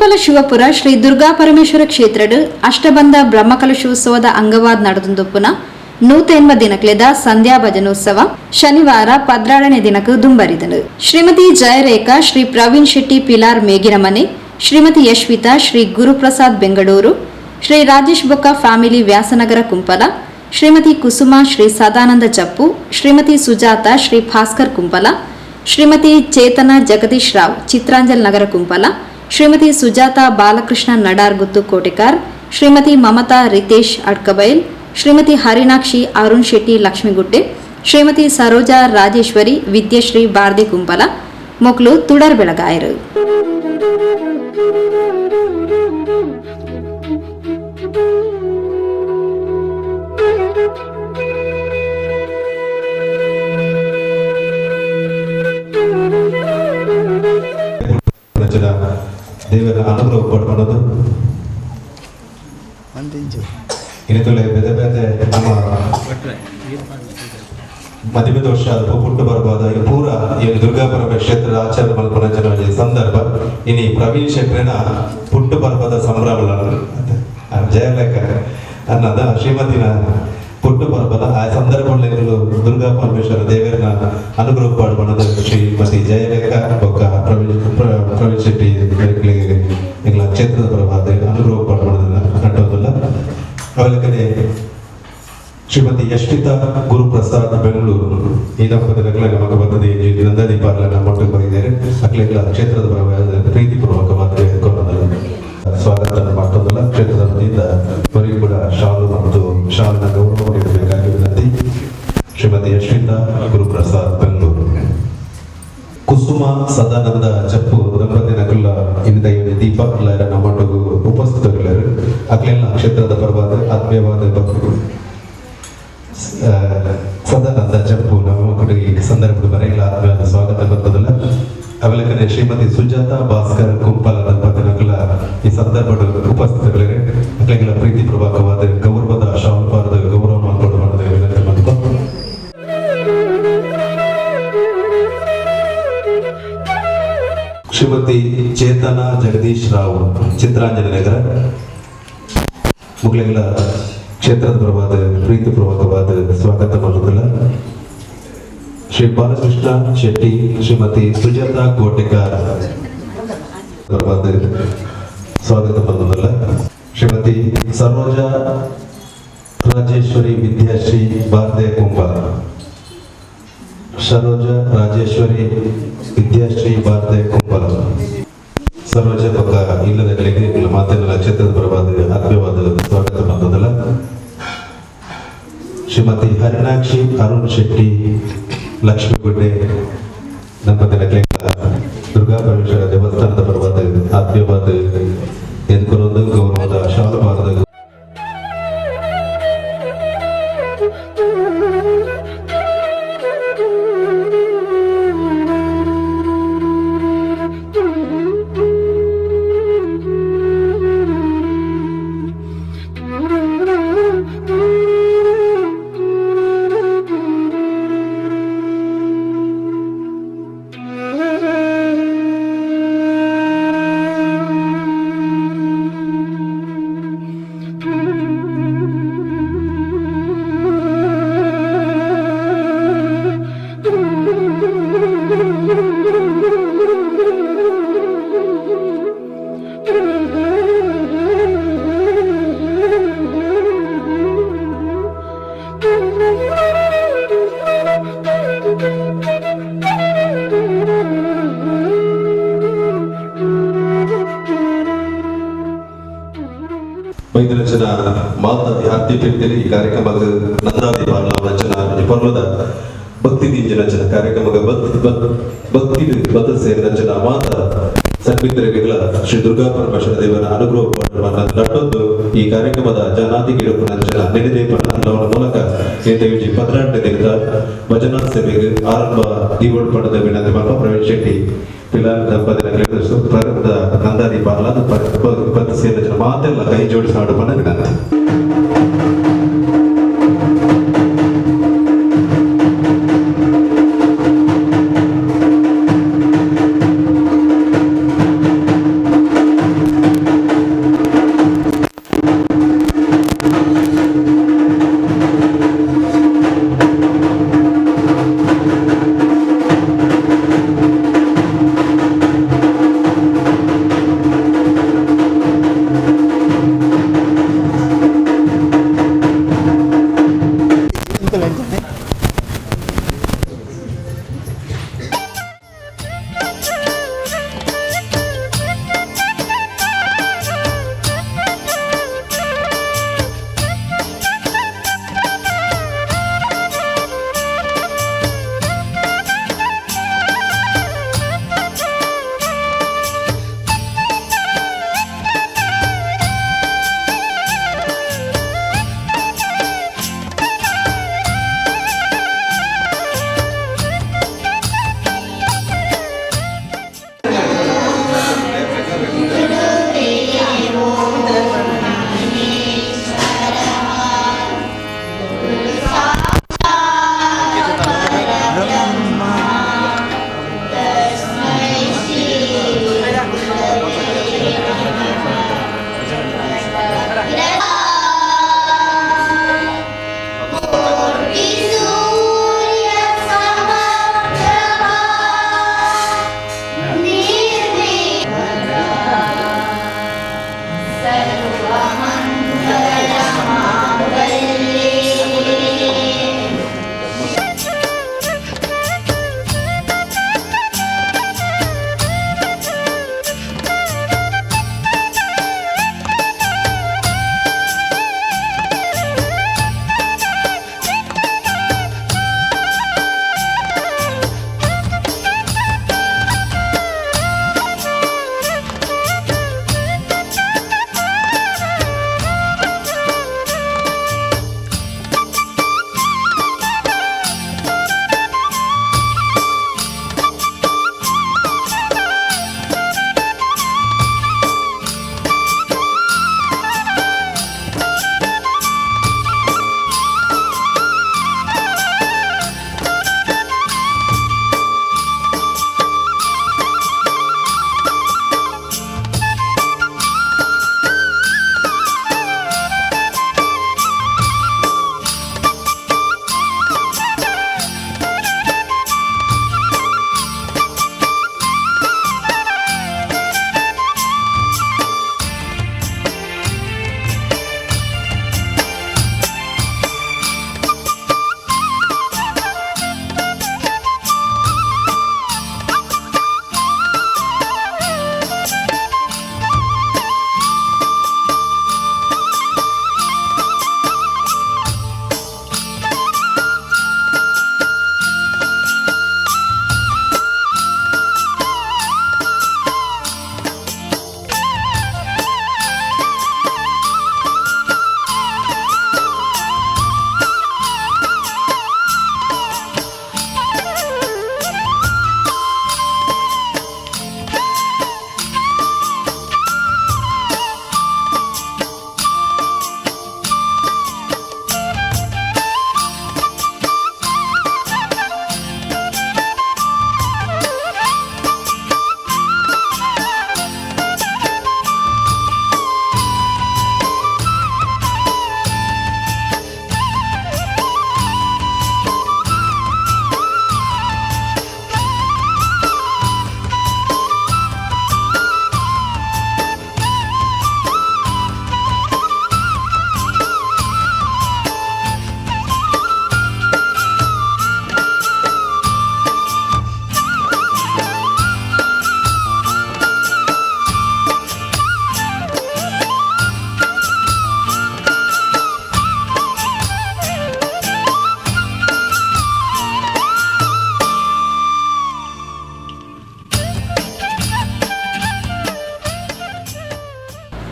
ಕುಂಪಲ ಶಿವಪುರ ಶ್ರೀ ದುರ್ಗಾ ಪರಮೇಶ್ವರ ಕ್ಷೇತ್ರಡ್ ಅಷ್ಟಬಂಧ ಬ್ರಹ್ಮಕಲಶೋತ್ಸವದ ಅಂಗವಾದ್ ನಡೆದುಪ್ಪುನ 180 ದಿನಕ್ಲೆದ ಸಂಧ್ಯಾ ಭಜನೋತ್ಸವ ಶನಿವಾರ 12ನೇ ದಿನಕ್ಕೆ ದುಂಬರಿದನು. ಶ್ರೀಮತಿ ಜಯರೇಖಾ ಶ್ರೀ ಪ್ರವೀಣ್ ಶೆಟ್ಟಿ ಪಿಲಾರ್ ಮೇಗಿರಮನೆ, ಶ್ರೀಮತಿ ಯಶ್ವಿತಾ ಶ್ರೀ ಗುರುಪ್ರಸಾದ್ ಬೆಂಗಳೂರು, ಶ್ರೀ ರಾಜೇಶ್ ಬೊಕ್ಕ ಫ್ಯಾಮಿಲಿ ವ್ಯಾಸನಗರ ಕುಂಪಲ, ಶ್ರೀಮತಿ ಕುಸುಮಾ ಶ್ರೀ ಸದಾನಂದ ಜಪ್ಪು, ಶ್ರೀಮತಿ ಸುಜಾತ ಶ್ರೀ ಭಾಸ್ಕರ್ ಕುಂಪಲ, ಶ್ರೀಮತಿ ಚೇತನ ಜಗದೀಶ್ ರಾವ್ ಚಿತ್ರಾಂಜಲ್ ನಗರ ಕುಂಪಲ, ಶ್ರೀಮತಿ ಸುಜಾತ ಬಾಲಕೃಷ್ಣ ನಡಾರ್ ಗುತ್ತು ಕೋಟೆಕಾರ್, ಶ್ರೀಮತಿ ಮಮತಾ ರಿತೇಶ್ ಅಡ್ಕಬೈಲ್, ಶ್ರೀಮತಿ ಹರಿಣಾಕ್ಷಿ ಅರುಣ್ ಶೆಟ್ಟಿ ಲಕ್ಷ್ಮೀಗುಡ್ಡೆ, ಶ್ರೀಮತಿ ಸರೋಜಾ ರಾಜೇಶ್ವರಿ ವಿದ್ಯಶ್ರೀ ಬಾರ್ದಿ ಕುಂಪಲ ಮೊಕ್ಲು ತುಡರ್ ಬೆಳಗಾಯರು. ರಚನ ದೇವರ ಅನುಗ್ರಹ ಪಡ್ಕೊಳ್ಳೋದು ಇನ್ನಿತುಲೆ ಬೇತೆ ಬೇತೆ ನಮ್ಮ ಮದಿಮೆ ದೋಷ ಪುಟ್ಟು ಬರ್ಬಾದ ಈ ಪೂರ ಈ ದುರ್ಗಾ ಪರಮೇಶ್ವರ ಕ್ಷೇತ್ರದ ಆಚರಣೆ ಮಲ್ಪುನ ಜನ ಸಂದರ್ಭ. ಇನಿ ಪ್ರವೀಣ್ ಶೆಟ್ರೆನ ಪುಟ್ಟು ಪರ್ಬದ ಸಂಭ್ರಮ ಜಯಲೇಖ ಅನ್ನದ ಶ್ರೀಮತಿನ ಪುಟ್ಟು ಪರ್ಬದ ಆ ಸಂದರ್ಭದಲ್ಲಿ ದುರ್ಗಾ ಪರಮೇಶ್ವರ ದೇವರನ ಅನುಗ್ರಹ ಪಾಡ್ಬಣದ ಶ್ರೀಮತಿ ಜಯಲೇಖ ಬೊಕ್ಕ ಪ್ರವೀಣ್ ಪ್ರವೀಣ್ ಶೆಟ್ಟಿ ಎಂಗ್ಲ ಕ್ಷೇತ್ರದ ಪರವಾದ ಅನುಗ್ರಹ ಪಾಡ್ಬಣದ ನಟ್ಟೋದಿಲ್ಲ. ಅವಲಕನೆ ಶ್ರೀಮತಿ ಯಶ್ವಿತಾ ಗುರುಪ್ರಸಾದ್ ಬೆಂಗಳೂರು ಈ ದಂಪತಿಗಳ ನಮಗೆ ಬಂದದೆ ನಂದಾದೀಪಾರ್ಲ ನಮ್ಮ ಬರೆದಿದ್ದಾರೆ. ಅಕ್ಲೆಗಳ ಕ್ಷೇತ್ರದ ಪರವಾದ ಪ್ರೀತಿಪೂರ್ವಕವಾದ ಸ್ವಾಗತ ಮಾಡ್ತದಲ್ಲ. ಕ್ಷೇತ್ರದ ವತಿಯಿಂದ ಅವರಿಗೂ ಕೂಡ ಶಾಲು ಮತ್ತು ಶಾಲಿನ ಗೌರವ ನೀಡಬೇಕಾಗಿ ವಿನಂತಿ. ಶ್ರೀಮತಿ ಯಶ್ವಿತಾ ಗುರುಪ್ರಸಾದ್ ಬೆಂಗಳೂರು. ಕುಸುಮ ಸದಾನಂದ ಜಪ್ಪು ದಂಪತಿ ನಕುಲ್ಲ ಇನ್ನಿತ ದೀಪ ನಮ್ಮೊಟ್ಟಿಗೆ ಉಪಸ್ಥಿತರಿಲ್ಲರು. ಅಕ್ಲೆಲ್ಲ ಕ್ಷೇತ್ರದ ಪರವಾದ ಆತ್ಮೀಯವಾದ ಭಕ್ತಿ ಸದಾನಂದ ಜಪ್ಪು ನಮ್ಮ ಈ ಸಂದರ್ಭದ ಬರೆಯಲ ಆತ್ಮೀಯವಾದ ಸ್ವಾಗತ ಬರ್ತದಲ್ಲ. ಅವಲಕನೆ ಶ್ರೀಮತಿ ಸುಜಾತ ಭಾಸ್ಕರ್ ಕುಂಪಲ ದಂಪತಿ ನಕುಲ ಈ ಸಂದರ್ಭದ ಉಪಸ್ಥಿತರಿಲ್ಲರು. ಅಕ್ಲೆಗಳ ಪ್ರೀತಿಪೂರ್ವಕವಾದ ಗೌರವದ ಶಾಲ್ಪಾರದ ಗೌರವ ಮಾಡಿಕೊಂಡು ವಿನಂತಿ ಮಾಡ್ಕೊ. ಶ್ರೀಮತಿ ಚೇತನ ಜಗದೀಶ್ ರಾವ್ ಚಿತ್ರಾಂಜಲಿ ನಗರ ಮುಗ್ಲೆಗಳ ಕ್ಷೇತ್ರದ ಪರವಾದ ಪ್ರೀತಿಪೂರ್ವಕವಾದ ಸ್ವಾಗತ ಮಾಡುವುದಿಲ್ಲ. ಶ್ರೀ ಬಾಲಕೃಷ್ಣ ಶೆಟ್ಟಿ ಶ್ರೀಮತಿ ಸುಜಾತಾ ಕೋಟೆಕಾರ್ ಪರವಾದ ಸ್ವಾಗತ ಮಾಡುವುದಿಲ್ಲ. ಶ್ರೀಮತಿ ಸರೋಜಾ ರಾಜೇಶ್ವರಿ ವಿದ್ಯಾಶ್ರೀ ಬಾರ್ದೆ ಕುಂಬಾರ, ಸರೋಜ ರಾಜೇಶ್ವರಿ ವಿದ್ಯಾಶ್ರೀ ಬಾರ್ದೆ ಕುಂಬಾರ, ಸರೋಜ ಪಕ್ಕ ಇಲ್ಲದಗಳಿಗೆ ಮಾತಿನ ಕ್ಷೇತ್ರದ ಪರವಾದ ಆತ್ಮೀಯವಾದ ಸ್ವಾಗತ ಬಂದದಲ್ಲ. ಶ್ರೀಮತಿ ಹರಿಣಾಕ್ಷಿ ಅರುಣ್ ಶೆಟ್ಟಿ ಲಕ್ಷ್ಮೀಗುಡ್ಡೆ ದಂಪತಿಗಳ ದುರ್ಗಾ ಪರಮೇಶ್ವರ ದೇವಸ್ಥಾನದ ಪರವಾದ ಆತ್ಮೀಯವಾದ ಎದ್ಕೊರೊಂದು ಗೌರವದ ಶಾಲು ಬಾರದ. ವೈದ್ಯರಚನ ಮಾತ ಅರ್ತಿ ಈ ಕಾರ್ಯಕ್ರಮದ ನಂದಾದಿ ರಚನಾ ಪರ್ವದ ಭಕ್ತಿ ದಿಂಜ ರಚನ ಕಾರ್ಯಕ್ರಮದ ಭಕ್ತಿ ಭಕ್ತಿ ಬದ್ಧ ಸೇರಿ ರಚನಾ ಮಾತ ಸನ್ಮಿತ್ರರಿಗಳ ಶ್ರೀ ದುರ್ಗಾ ಪರಮೇಶ್ವರ ದೇವರ ಅನುಗ್ರಹ ನಟ್ಟೊಂದು ಈ ಕಾರ್ಯಕ್ರಮದ ಜನಾದಿ ಗಿಡಪು ನಂಚನ ನೆನೆದೇಪನ ಮೂಲಕ ವಿಜಿ 12ನೇ ದಿನದ ಭಜನಾ ಸೇವೆಗೆ ಆರಂಭ ದೀವೋಡ್ ಪಡೆದ ವಿನಂತಿ ಮಾಡುವ ಪ್ರವೀಣ್ ಶೆಟ್ಟಿ ಪಿಲಾರ್ ದಂಪತಿನ ಪ್ರಾರಂಭದ ನಂದಾದಿ ಬಾರ್ಲಾದ ಸೇರಿದ ಜನ ಮಾತೆಲ್ಲ ಕೈ ಜೋಡಿಸಿ ಹಾಡುವ ವಿನಂತಿ.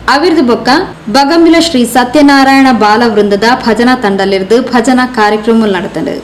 ಅವಿರ್ದು ಬೊಕ್ಕ ಬಗಂಬಿಲ ಶ್ರೀ ಸತ್ಯನಾರಾಯಣ ಬಾಲವೃಂದದ ಭಜನಾ ತಂಡಲಿರ್ದು ಭಜನಾ ಕಾರ್ಯಕ್ರಮ ನಡೆತಂಡು.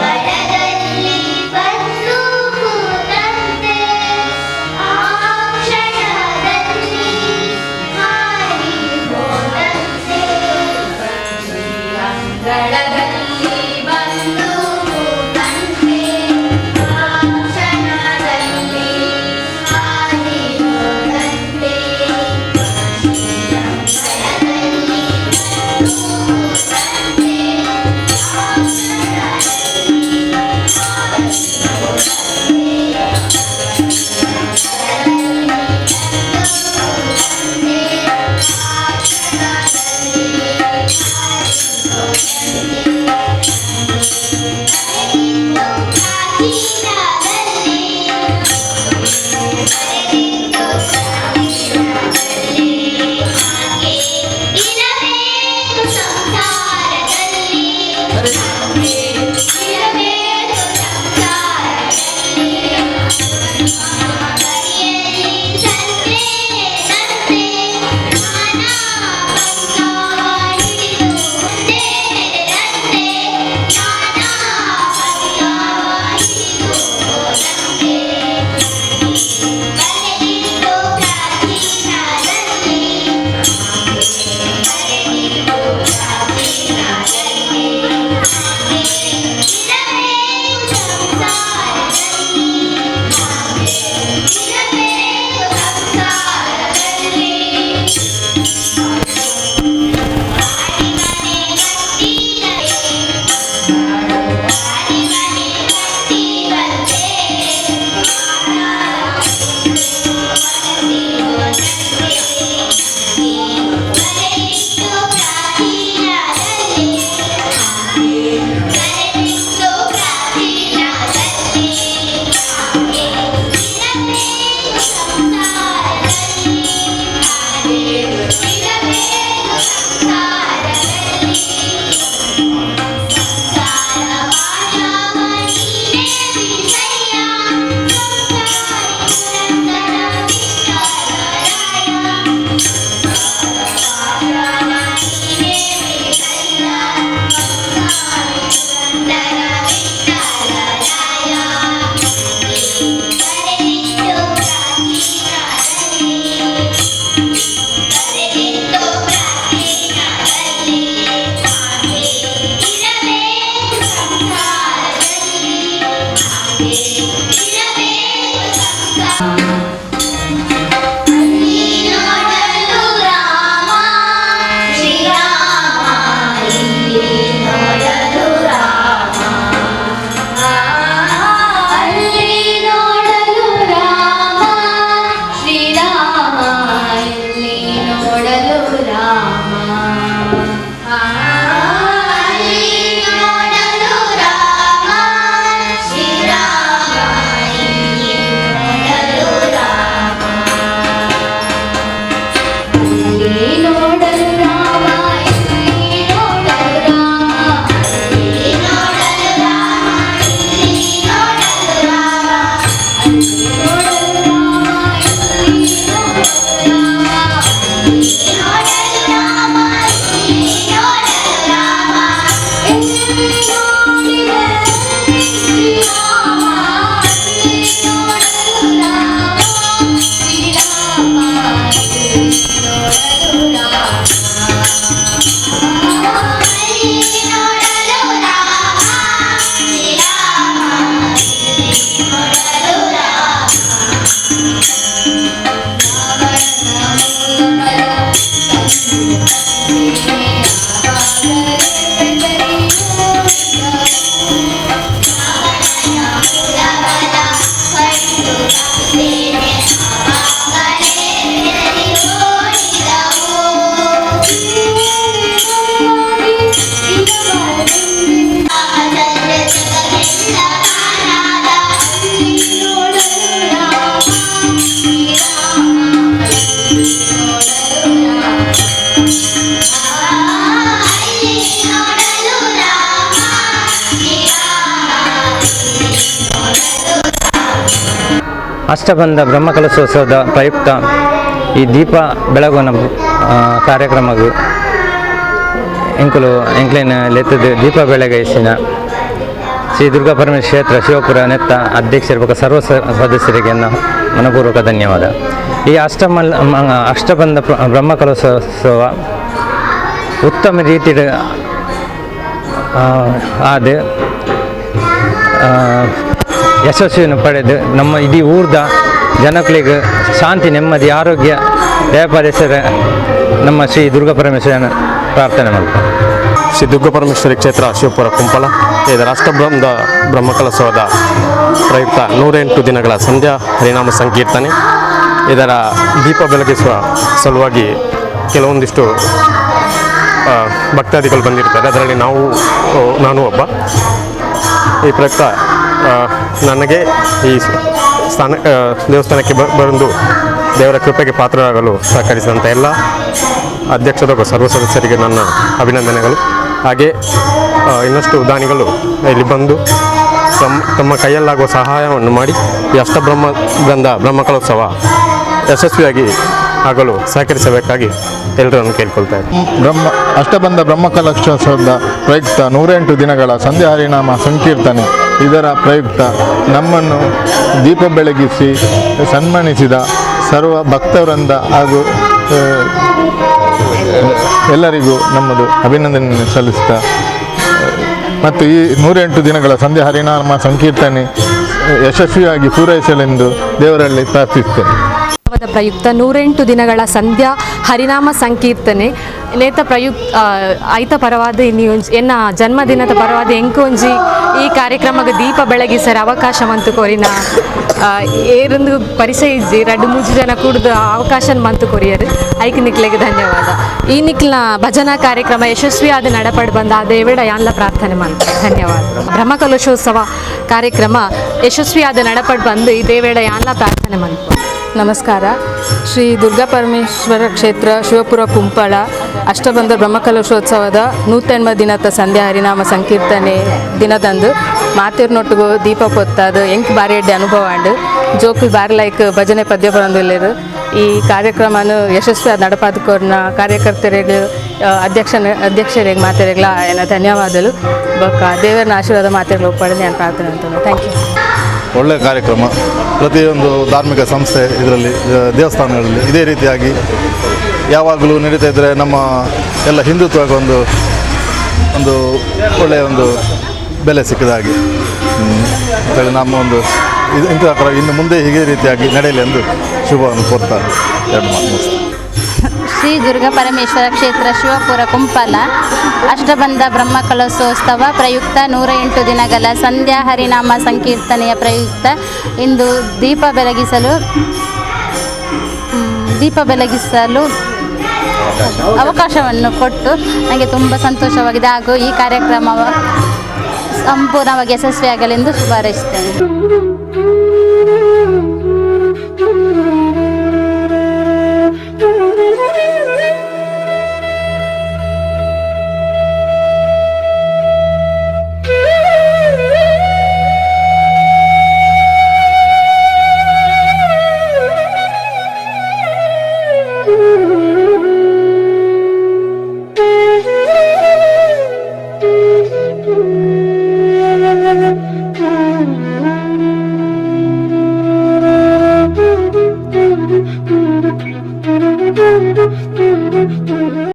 ಕರದಲ್ಲಿ ಬಂದು ಕೂತಂತೆ ಆ ಕ್ಷಣದಲ್ಲಿ. ಅಷ್ಟಬಂಧ ಬ್ರಹ್ಮಕಲಶೋತ್ಸವದ ಪ್ರಯುಕ್ತ ಈ ದೀಪ ಬೆಳಗುನ ಕಾರ್ಯಕ್ರಮಗೂ ಎಂಕುಲು ಎಂಕ್ಲೇನ ಲೆತ್ತದ ದೀಪ ಬೆಳಗೈಸಿನ ಶ್ರೀ ದುರ್ಗಾ ಪರಮೇಶ್ವರ ಕ್ಷೇತ್ರ ಶಿವಪುರ ನೆತ್ತ ಅಧ್ಯಕ್ಷರ ಬೊಕ್ಕ ಸರ್ವ ಸದಸ್ಯರಿಗೆ ಮನಪೂರ್ವಕ ಧನ್ಯವಾದ. ಈ ಅಷ್ಟಬಂಧ ಬ್ರಹ್ಮಕಲಶೋತ್ಸವ ಉತ್ತಮ ರೀತಿಯ ಆದ ಯಶಸ್ವಿಯನ್ನು ಪಡೆದು ನಮ್ಮ ಇಡೀ ಊರ್ದ ಜನಗಳಿಗೆ ಶಾಂತಿ, ನೆಮ್ಮದಿ, ಆರೋಗ್ಯ ದಯಪಾಲಿಸರ ನಮ್ಮ ಶ್ರೀ ದುರ್ಗಾ ಪರಮೇಶ್ವರನ ಪ್ರಾರ್ಥನೆ ಮಾಡ್ತಾರೆ. ಶ್ರೀ ದುರ್ಗಾ ಪರಮೇಶ್ವರಿ ಕ್ಷೇತ್ರ ಶಿವಪುರ ಕುಂಪಲ ಇದರ ಅಷ್ಟಬ್ರಹ್ಮದ ಬ್ರಹ್ಮಕಲಶೋತ್ಸವದ ಪ್ರಯುಕ್ತ 108 ದಿನಗಳ ಸಂಧ್ಯಾ ಹರಿನಾಮ ಸಂಕೀರ್ತನೆ, ಇದರ ದೀಪ ಬೆಳಗಿಸುವ ಸಲುವಾಗಿ ಕೆಲವೊಂದಿಷ್ಟು ಭಕ್ತಾದಿಗಳು ಬಂದಿರ್ತಾರೆ. ಅದರಲ್ಲಿ ನಾನು ಒಬ್ಬ. ಈ ಪ್ರಯುಕ್ತ ನನಗೆ ಈ ಸ್ಥಾನ ದೇವಸ್ಥಾನಕ್ಕೆ ಬಂದು ದೇವರ ಕೃಪೆಗೆ ಪಾತ್ರರಾಗಲು ಸಹಕರಿಸಿದಂಥ ಎಲ್ಲ ಅಧ್ಯಕ್ಷರ ಸರ್ವ ಸದಸ್ಯರಿಗೆ ನನ್ನ ಅಭಿನಂದನೆಗಳು. ಹಾಗೆ ಇನ್ನಷ್ಟು ದಾನಿಗಳು ಇಲ್ಲಿ ಬಂದು ತಮ್ಮ ಕೈಯಲ್ಲಾಗುವ ಸಹಾಯವನ್ನು ಮಾಡಿ ಈ ಅಷ್ಟಬ್ರಹ್ಮ ಗಂಧ ಬ್ರಹ್ಮಕಲೋತ್ಸವ ಯಶಸ್ವಿಯಾಗಿ ಆಗಲು ಸಹಕರಿಸಬೇಕಾಗಿ ಎಲ್ಲರನ್ನು ಕೇಳಿಕೊಳ್ತಾ ಇದ್ದೀನಿ. ಅಷ್ಟಬಂಧ ಬ್ರಹ್ಮಕಲಶೋತ್ಸವದ ಪ್ರಯುಕ್ತ 108 ದಿನಗಳ ಸಂಧ್ಯಾ ಹರಿನಾಮ ಸಂಕೀರ್ತನೆ ಇದರ ಪ್ರಯುಕ್ತ ನಮ್ಮನ್ನು ದೀಪ ಬೆಳಗಿಸಿ ಸನ್ಮಾನಿಸಿದ ಸರ್ವ ಭಕ್ತವೃಂದ ಹಾಗೂ ಎಲ್ಲರಿಗೂ ನಮ್ಮದು ಅಭಿನಂದನೆ ಸಲ್ಲಿಸ್ತಾ, ಮತ್ತು ಈ 108 ದಿನಗಳ ಸಂಧ್ಯಾ ಹರಿನಾಮ ಸಂಕೀರ್ತನೆ ಯಶಸ್ವಿಯಾಗಿ ಪೂರೈಸಲೆಂದು ದೇವರಲ್ಲಿ ಪ್ರಾರ್ಥಿಸ್ತೇನೆ. ಪ್ರಯುಕ್ತ 108 ದಿನಗಳ ಸಂಧ್ಯಾ ಹರಿನಾಮ ಸಂಕೀರ್ತನೆ ನೇತ ಪ್ರಯುಕ್ತ ಐತ ಪರವಾದ ಎನ್ನ ಜನ್ಮದಿನದ ಪರವಾದ ಎಂಕೊಂಜಿ ಈ ಕಾರ್ಯಕ್ರಮಕ್ಕೆ ದೀಪ ಬೆಳಗಿಸರ ಅವಕಾಶ ಮಂತು ಕೊರಿನ ಏರೊಂದು ಪರಿಚಯ ಇಜ್ಜಿ ರಡ್ಡು ಮೂಜು ಜನ ಕೂಡ್ದು ಅವಕಾಶ ಮಂತು ಕೊರಿಯರು ಐಕ್ ನಿಕ್ಲೆಗೆ ಧನ್ಯವಾದ. ಈ ನಿಕ್ಲಿನ ಭಜನಾ ಕಾರ್ಯಕ್ರಮ ಯಶಸ್ವಿಯಾದ ನಡಪಡ್ ಬಂದ ಆ ದೇವೇಡ ಯಾನ್ಲ ಪ್ರಾರ್ಥನೆ ಮಾಡ್ತಾರೆ. ಧನ್ಯವಾದ. ಬ್ರಹ್ಮಕಲಶೋತ್ಸವ ಕಾರ್ಯಕ್ರಮ ಯಶಸ್ವಿಯಾದ ನಡಪಡ್ ಬಂದು ಈ ದೇವೇಡ ಯಾನ್ಲ ಪ್ರಾರ್ಥನೆ ಮಾಡ್ತಾರೆ. ನಮಸ್ಕಾರ. ಶ್ರೀ ದುರ್ಗಾ ಪರಮೇಶ್ವರ ಕ್ಷೇತ್ರ ಶಿವಪುರ ಕುಂಪಳ ಅಷ್ಟಬಂಧ ಬ್ರಹ್ಮಕಲಶೋತ್ಸವದ 108 ದಿನದ ಸಂಧ್ಯಾ ಹರಿನಾಮ ಸಂಕೀರ್ತನೆ ದಿನದಂದು ಮಾತಿರ್ನೊಟ್ಟಿಗೂ ದೀಪ ಪೊತ್ತಾದು ಎಂಕ್ ಬಾರಿ ಎಡ್ಡೆ ಅನುಭವ ಅಂಡು ಜೋಕುಲ್ ಬಾರಿ ಲೈಕ್ ಭಜನೆ ಪದ್ಯ ಬರಂದುಲ್ಲೇರು. ಈ ಕಾರ್ಯಕ್ರಮನು ಯಶಸ್ವಿಯಾದ ನಡಪಾದಕೋರ್ನ ಕಾರ್ಯಕರ್ತರಿಗೆ ಅಧ್ಯಕ್ಷರಿಗೆ ಮಾತಿರ್ಗ್ಲ ಏನ ಧನ್ಯವಾದಗಳು. ಬೊಕ್ಕ ದೇವರನ್ನ ಆಶೀರ್ವಾದ ಮಾತಿರ್ಲು ಒಪ್ಪಡೆದು ನಾನು ಪ್ರಾರ್ಥನೆ ಅಂತ. Thank you. ಒಳ್ಳೆಯ ಕಾರ್ಯಕ್ರಮ. ಪ್ರತಿಯೊಂದು ಧಾರ್ಮಿಕ ಸಂಸ್ಥೆ ಇದರಲ್ಲಿ ದೇವಸ್ಥಾನಗಳಲ್ಲಿ ಇದೇ ರೀತಿಯಾಗಿ ಯಾವಾಗಲೂ ನಡೀತಾ ಇದ್ದರೆ ನಮ್ಮ ಎಲ್ಲ ಹಿಂದುತ್ವಕ್ಕೆ ಒಂದು ಒಂದು ಒಳ್ಳೆಯ ಒಂದು ಬೆಲೆ ಸಿಕ್ಕಿದ ಹಾಗೆ ಅಂತೇಳಿ ನಮ್ಮ ಒಂದು ಇದು ಇಂಥ ಇನ್ನು ಮುಂದೆ ಹೀಗೆ ರೀತಿಯಾಗಿ ನಡೆಯಲಿ ಎಂದು ಶುಭವನ್ನು ಕೋರ್ತಾ ಎರಡು ಮಾತು ಮುಗಿಸ್ತೇನೆ. ಶ್ರೀ ದುರ್ಗಾ ಪರಮೇಶ್ವರ ಕ್ಷೇತ್ರ ಶಿವಪುರ ಕುಂಪಲ ಅಷ್ಟಬಂಧ ಬ್ರಹ್ಮಕಲಶೋತ್ಸವ ಪ್ರಯುಕ್ತ 108 ದಿನಗಳ ಸಂಧ್ಯಾ ಹರಿನಾಮ ಸಂಕೀರ್ತನೆಯ ಪ್ರಯುಕ್ತ ಇಂದು ದೀಪ ಬೆಳಗಿಸಲು ಅವಕಾಶವನ್ನು ಕೊಟ್ಟು ನನಗೆ ತುಂಬ ಸಂತೋಷವಾಗಿದೆ ಹಾಗೂ ಈ ಕಾರ್ಯಕ್ರಮ ಸಂಪೂರ್ಣವಾಗಿ ಯಶಸ್ವಿಯಾಗಲೆಂದು ಶುಭ ಹಾರೈಸುತ್ತೇನೆ.